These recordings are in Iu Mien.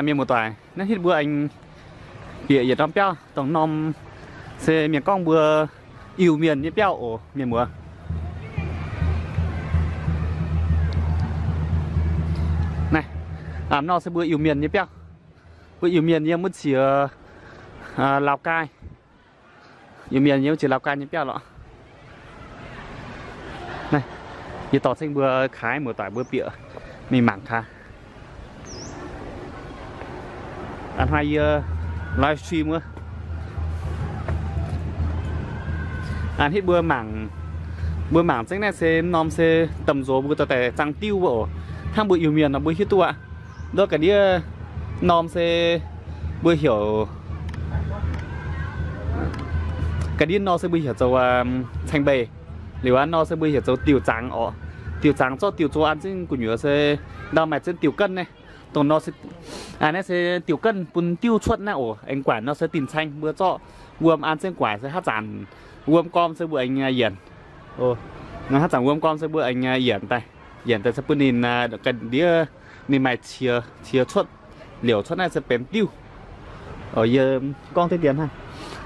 Mienh muoz-doic, naaiv hitv mbuo aengx bieqc yietc norm biauv, dongh norm se mienh gorngv mbuo Iu-Mienh nyei biauv oc, mienh muoz. Naaiv, nor se mbuo Iu-Mienh nyei biauv. Mbuo Iu-Mienh yiem wuov qiex Lào Cai. Iu-Mienh yiem wuov qiex Lào Cai nyei biauv lorqc. Naaiv, yie dorh zengv mbuo kaaix muoz-doic mbuo bieqc mingh mangc gaax. A'hnoi yie livestream wuov, hitv mbuo mangc, mbuo mangc zengv naaiv se norm se domh nzox mbuo dorh daaih zang diuv wuov oc. Hnangv mbuo Iu-Mienh nor mbuo hiuv duqv aqv. Ndortv ga'ndiev norm se mbuo heuc, ga'ndiev nor se mbuo heuc zoux caeng mbeih. Liuz aqv, nor se mbuo heuc zoux diuh zangx orqc. Diuh zangx zorqv diuh zoh an zengv gu'nyuoz se ndau maaih zengv diuh ganv naaiv. Dongh nor se, naaiv se diuh ganv bun diuv cuotv naaiv oc. Aengx guaaic nor se dinh caeng mbuo zorqv wuom an zengv guaaic se haaix zanc wuom gorm se mbuo aengx yienc. Haaix zanc wuom gorm se mbuo aengx yienc daaih, yienc daaih se bun ninh ga'ndiev ninh maaih qiex, qiex cuotv, liouc cuotv naaiv se benx diuv. Yie gorngv deix dien hnangv.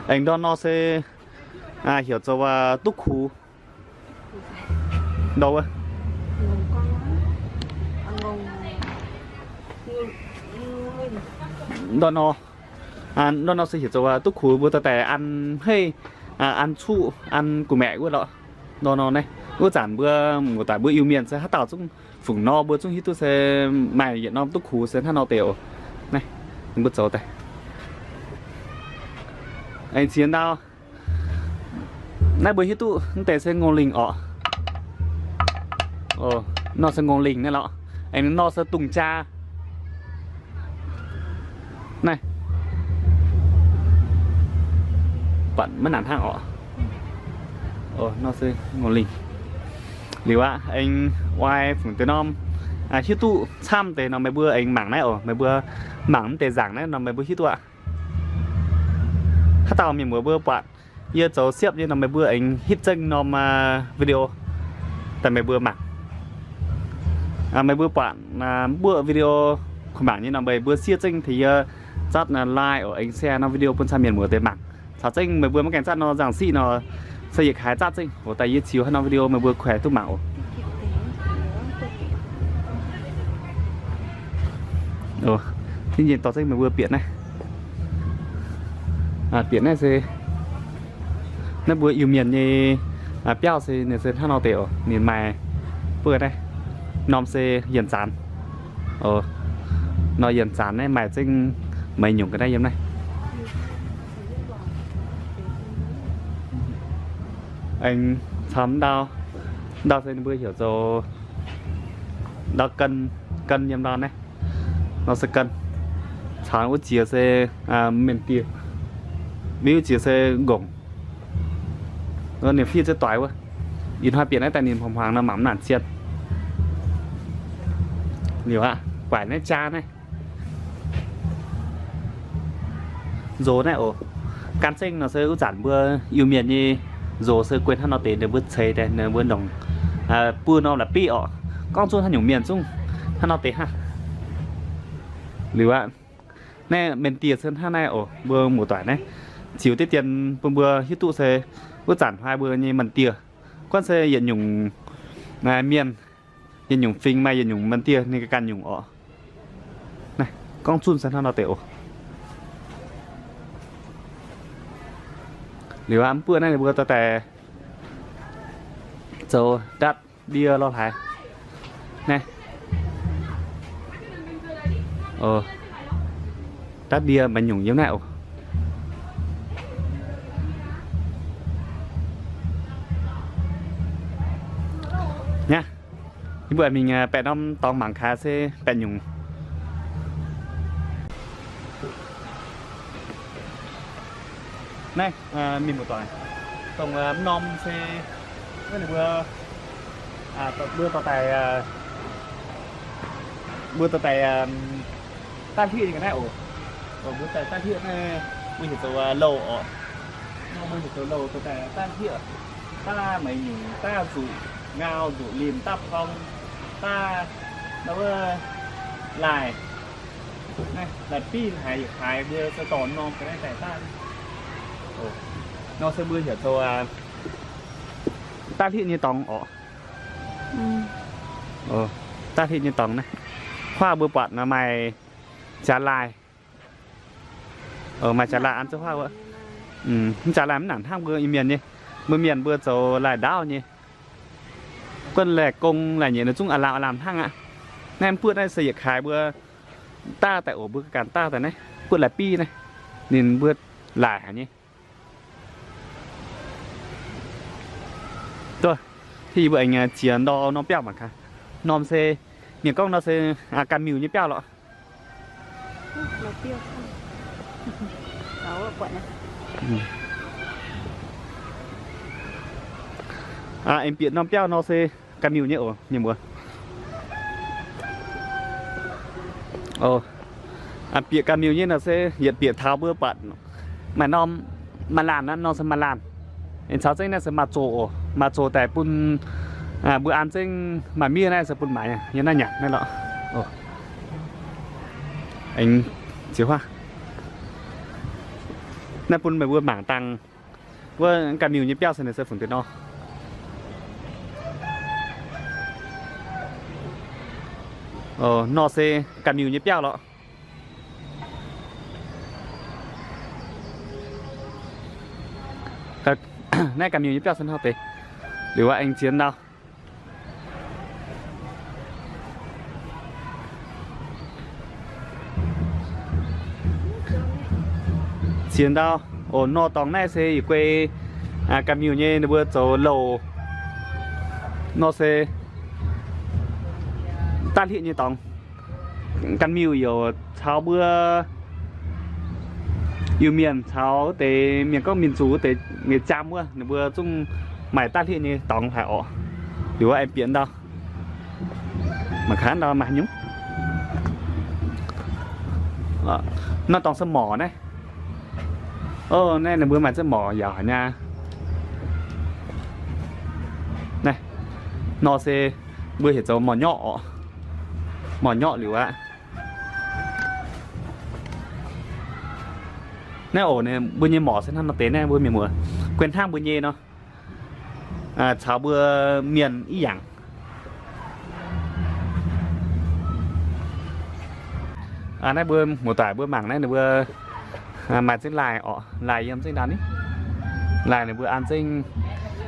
Aengx ndortv nor se heuc zoux duqv kux. Ndortv wuov, ndortv nor, ndortv nor se heuc zoux duqv kux, mbuo dorh daaih an hmeiv, an cuqv, an gu'maeqc wuov lorqc. Ndortv nor naaiv, wuov zanc mbuo muoz-doic mbuo Iu-Mienh se haaix dauh zungv fungc nor mbuo zungv hiuv duqv se maaih yietc norm duqv kux se hnangv nor deix oc. Naaiv, mbuo zoux daaih. Aengx ziex ndau. Naaiv mbuo hiuv duqv mv deix se ngongh lingh orqc. Nor se ngongh lingh naaiv lorqc. Aengx nor se dungz jaa. Naaiv, buatc maiv nanc hnangv orqc. Nor se ngongh lingh. Liuz aqv, aengx oix fungc deix norm hiuv duqv camv deix nor meih mbuo aengx mangc naaiv oc. Meih mbuo mangc mv deix nzaangc naaiv nor meih mbuo hiuv duqv aqv. Haaix dauh mienh muoz mbuo buatc yie zoux siepv nyei nor meih mbuo aengx hitv zengv norm video daaih meih mbuo mangc. Meih mbuo buatc mbuo video kuh mangc nyei nor meih mbuo siev zengv tengx yie zatv like oc, aengx share norm video bun camv mienh muoz deix mangc. Caux zengv meih mbuo maiv gaengh zatv norm nzangc siqv nor, se yietc kaaix zatv zengv oc, daaih yie ziux haaix norm video meih mbuo kuaix duqv mangc oc. Ov, hnangv nyei dorh zengv meih mbuo bieqc naaiv. Bieqc naaiv se, naaiv mbuo Iu-Mienh nyei biauv se ninh se hnangv nor deix oc. Ninh maaih buov naaiv norm se yienc zanc. Nor yienc zanc naaiv maaih zengv meix nyungc ga'naaiv yiem naaiv. Aengx camv ndau, ndau se ninh mbuo heuc zoux ndau gan, gan yiem ndau naaiv. Nor se gan. Camv wuov jiex se mienh dieh, mv wuov jiex se nqongc. Ninh fiev ziex doix wuov. Ih hnoi bieqc naaiv daaih ninh hmuangx hmuangx nor mangc mv nangc zien. Liuz aqv, guaaic naaiv jaa naaiv, nzox naaiv oc. Gan zengv nor se wuov zanc mbuo Iu-Mienh nyei nzox se guei hnangv nor deix, ninh mbuo ceix daaih ninh mbuo ndongc buo norm la'biqv orqc. Gorngv zungv haaix nyungc mienh zungv hnangv nor deix hnangv. Liuz aqv, naaiv mienh dieh se hnangv naaiv oc. Mbuo muoz-doic naaiv ziux deix dien bun mbuo hiuv duqv se wuov zanc hnoi mbuo nyei mienh dieh, guonv se yietc nyungc mienh, yietc nyungc fingx maaih yietc nyungc mienh dieh ninh ganh nyungc orqc. Naaiv gorngv zunv se hnangv nor deix oc. Liuz aqv, mv buoqv naaiv ninh mbuo dorh daaih zoux ndatv ndie lorh hlaaix. Naaiv, ndatv ndie maiv nyungc yiem naaiv oc. Naaiv, yie mbuo mingh baeqc norm dorngx mangc gaax se baeqc nyungc. Naaiv, mienh muoz-doic, dongh norm se ninh mbuo, mbuo dorh daaih, mbuo dorh daaih daav hlieqv nyei ga'naaiv oc. Mbuo daaih daav hlieqv naaiv, mbuo heuc zoux louh oc. Mbuo heuc zoux louh dorh daaih daav hlieqv, daav maiv nyungc, daav nzuqc ngau, nzuqc limh, daav porng, daav wuov laaih, Naaiv la'biv haiz yietc kaaix mbuo se dorh norm ga'naaiv daaih daaih. Nor se mbuo heuc zoux daav hlitv nyei dorngx orqc. Daav hlitv nyei dorngx naaiv, huaav mbuo buatc maaih jaax laaih. Maaih jaax laaih an zuqc huaav wuov. Mv jaax laaih mv nangc hnangv mbuo Iu-Mienh nyei. Mbuo Mienh mbuo zoux laaih ndaauv nyei. Guonv laih gong laih nyeic ninh zungv aav lamh aav lamh hnangv aqv. Naaiv mv buoqv naaiv se yietc kaaix mbuo daav daaih oc, mbuo ganh daav daaih naaiv buoqv la'biv naaiv. Ninh mbuo laaih haic nyei. Duqv, yie mbuo aengx jiex ndor norm biauv mangc gaax. Norm se, mienh gorngv nor se ganh miuc nyei biauv lorqc. Aengx bieqc norm biauv nor se ganh miuc nyei oc, mienh muoz. Bieqc ganh miuc nyei nor se yietc bieqc taux mbuo buatc maaih norm maaih laanh, nor se maaih laanh. Aengx caux zengv naaiv se maaih zoqc oc, maaih zoqc daaih bun mbuo an zengv maaih miev naaiv se bun maaiz yiem naaiv nyanc naaiv lorqc. Aengx ziex huaav naaiv bun meih mbuo mangc dangh wuov ganh miuc nyei biauv se ninh se fungc deix nor. Nor se ganh miuc nyei biauv lorqc. Naaiv ganh miuc nyei biauv se hnangv deix. Liuz aengx ziex ndau. Ziex ndau oc. Nor dorngx naaiv se yie guei ganh miuc nyei ninh mbuo zoux louh. Nor se daav hlitv nyei dorngx. Ganh miuc youc caux mbuo Iu-Mienh caux wuov deix mienh gorngv mienh zuqc wuov deix nyei jaam wuov, ninh mbuo zungv maaih daav hlitv nyei dorngx haic orqc. Liuz wuov aengx bieqc ndau. Mangc gaax ndau maaih haaix nyungc. Nor dorngx se morc naaiv. Naaiv ninh mbuo maaih zengv morc yaac haic nyei. Naaiv nor se mbuo heuc zoux morc nyorqv orqc. Morc nyorqv liuz aqv. Naaiv oc, mbuo nyei morc se hnangv nor deix naaiv mbuo mienh muoz. Guen hnangv mbuo nyei nor, caux mbuo mienh ih yangc. Naaiv mbuo muoz-doic mbuo mangc naaiv ninh mbuo maaih zengv laaih orqc, laaih yiem zengv ndau ni. Laaih ninh mbuo an zengv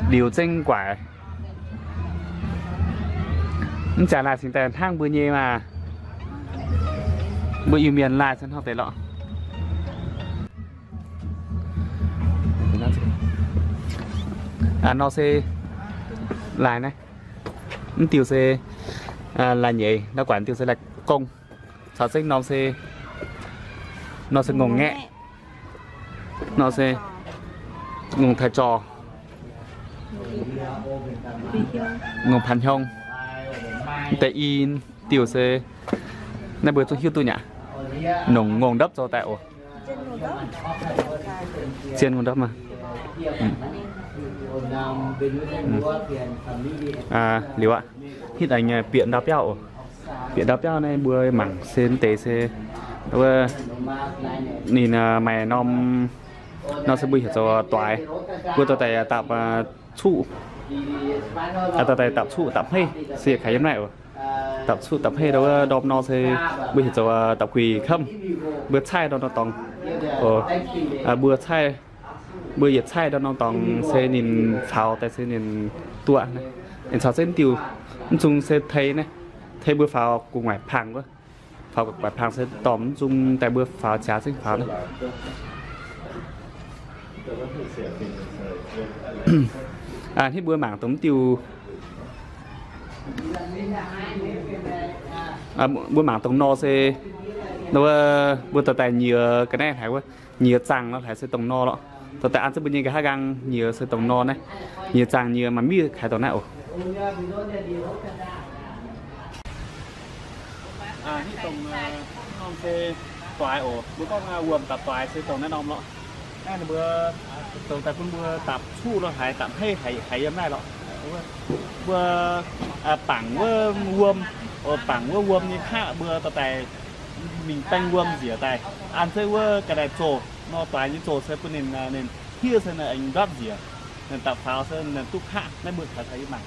liuz zengv guaix. Mv jaax laaih cingx daaih hnangv mbuo nyei maah. Mbuo Iu-Mienh laaih se hnangv deix lorqc. Nor se laaih naaiv. Mv diuh se laaih nyeiz, ndau guaix diuh se laaih gong. Caux zengv norm se, nor se ngongh ngaeqv. Nor se ngongh taaix jorh, ngongh paanx hiong. Deix i diuh se naaiv mbuo zungv hiuv duqv nyei aqv. Nongc ngongh ndopv zoux daaih oc. Zien ngongh ndopv maah. Liuz aqv, hitv aengx bieqc ndau biauv oc. Bieqc ndau biauv naaiv mbuo mangc se deix se ninh maaih norm, nor se mbuo heuc zoux doix. Mbuo dorh daaih dapc cuqv, dorh daaih dapc cuqv dapc hmeiv se yietc kaaix yiem naaiv oc. Dapc cuqv dapc hmeiv ndau wuov ndorm nor se mbuo heuc zoux dapc guix kamv. Mbuo caaiv ndau norm dorngx, mbuo caaiv, mbuo yietc caaiv ndau norm dorngx se ninh faaux daaih se ninh duqv. Ninh caux zengv diuh mv zungh se tei naaiv, tei mbuo faaux gu'nguaaic pangx wuov. Faaux gu'nguaaic pangx se dorh mv zungh daaih mbuo faaux jaax zengv faaux naaiv. Hitv mbuo mangc dongh mv diuh, mbuo mangc dongh nor se, mbuo dorh daaih nyiex ga'naaiv haic wuov, nyiex zaangh nor haic se dongh nor lorqc. Dorh daaih an zengv mbuo nyei nqa'haav nqaang nyiex se dongh nor naaiv. Nyiex zaangh nyiex maaih miev kaaix dongh naaiv oc. Hitv dongh norm se doix oc. Mbuo gorngv wuom dapc doix se dongh naaiv norm lorqc. Naaiv ninh mbuo zoux daaih bun mbuo dapc cuqv lo haiz dapc hmeiv haiz yiem naaiv lorqc. Mbuo bangc wuov wuom, bangc wuov wuom nyei haqv mbuo dorh daaih mingh baeng wuom njiec daaih, an zeiv wuov ga'naaiv zoh, nor doix nyei zoh se bun ninh, ninh hiuv se ninh aengx ndortv njiec, ninh dapc faaux se ninh duqv kaqv. Naaiv mbuo taux taux yie mangc.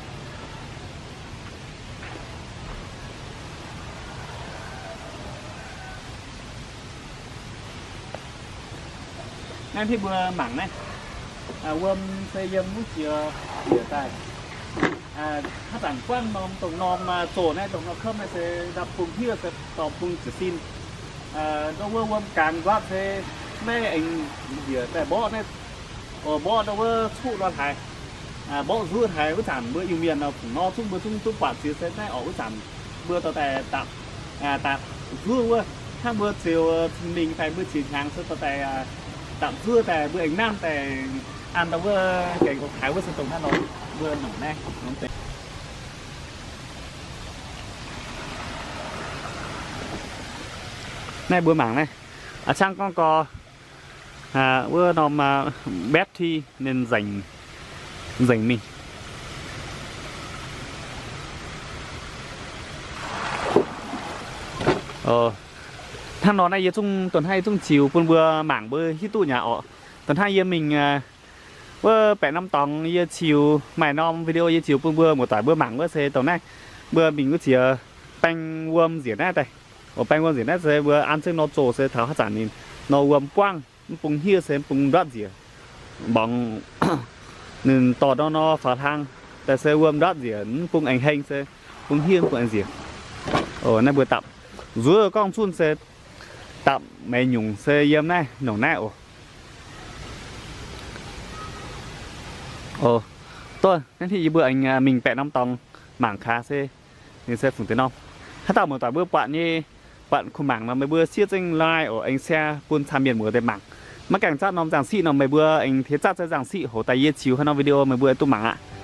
Naaiv hitv mbuo mangc naaiv, wuom se yiem wuov jiex njiec daaih. Haaix zanc buangv norm dongh norm zoh naaiv, dongh norm kopv naaiv se ndapv bung hiuv se dorh bung ziepc sin. Ndau wuov wuom gaangx ndortv se naaiv aengx njiec daaih mborqv naaiv, mborqv ndau wuov cuqv nor haaix, mborqv nzuov haaix. Wuov zanc mbuo Iu-Mienh nor, fungc nor zungv mbuo zungv duqv buatc jiex se naaiv orqc. Wuov zanc mbuo dorh daaih dapc, dapc nzuov wuov, hnangv mbuo ziux cin-mengh daaih mbuo ziux hnyangx se dorh daaih dapc nzuov daaih mbuo aengx nanv daaih an ndau wuov gaengh oix haaix wuov se dongh naaiv nor, mbuo nongc naaiv norm deix. Naaiv mbuo mangc naaiv, a'cangv gorngv gorx, wuov norm battery ninh nzengc, nzengc mingh. Hnangv nor naaiv yie zungv, dongh hnangv yie zungv ziux bun mbuo mangc mbuo hiuv duqv nyei orqc. Dongh hnangv yie mingh wuov baeqc norm dorngx yie ziux maaih norm video yie ziux bun mbuo muoz-doic mbuo mangc wuov se dongh naaiv, mbuo mingh wuov jiex baeng wuom njiec naaiv daaih. Oc, baeng wuom njiec naaiv se mbuo an zengv nor zoh se taux haaix zanc ninh nor wuom buangv mv bung hiuv se mv bung ndortv njiec. Mborngz ninh dorh nor nor faaux hlang daaih se wuom ndortv njiec, mv bung aengx heng se bung hiuv mv bung aengx njiec. Oc, naaiv mbuo dapc nzuov gorngv zunh se dapc meix nyungc se yiem naaiv nongc naaiv oc. Oc, dov naaiv hitv yie mbuo aengx mingh baeqc norm dorngx mangc gaax se ninh se fungc deix norm. Haaix dauh muoz-doic mbuo buatc nyei, buatc kuh mangc nor meih mbuo siev zengv like oc, aengx share bun camv mienh muoz deix mangc. Maiv gaengh zatv norm nzangc-siqv nor meih mbuo aengx teix zatv zengv nzangc-siqv hoc daaih yie ziux haaix norm video meih mbuo duqv mangc aqv.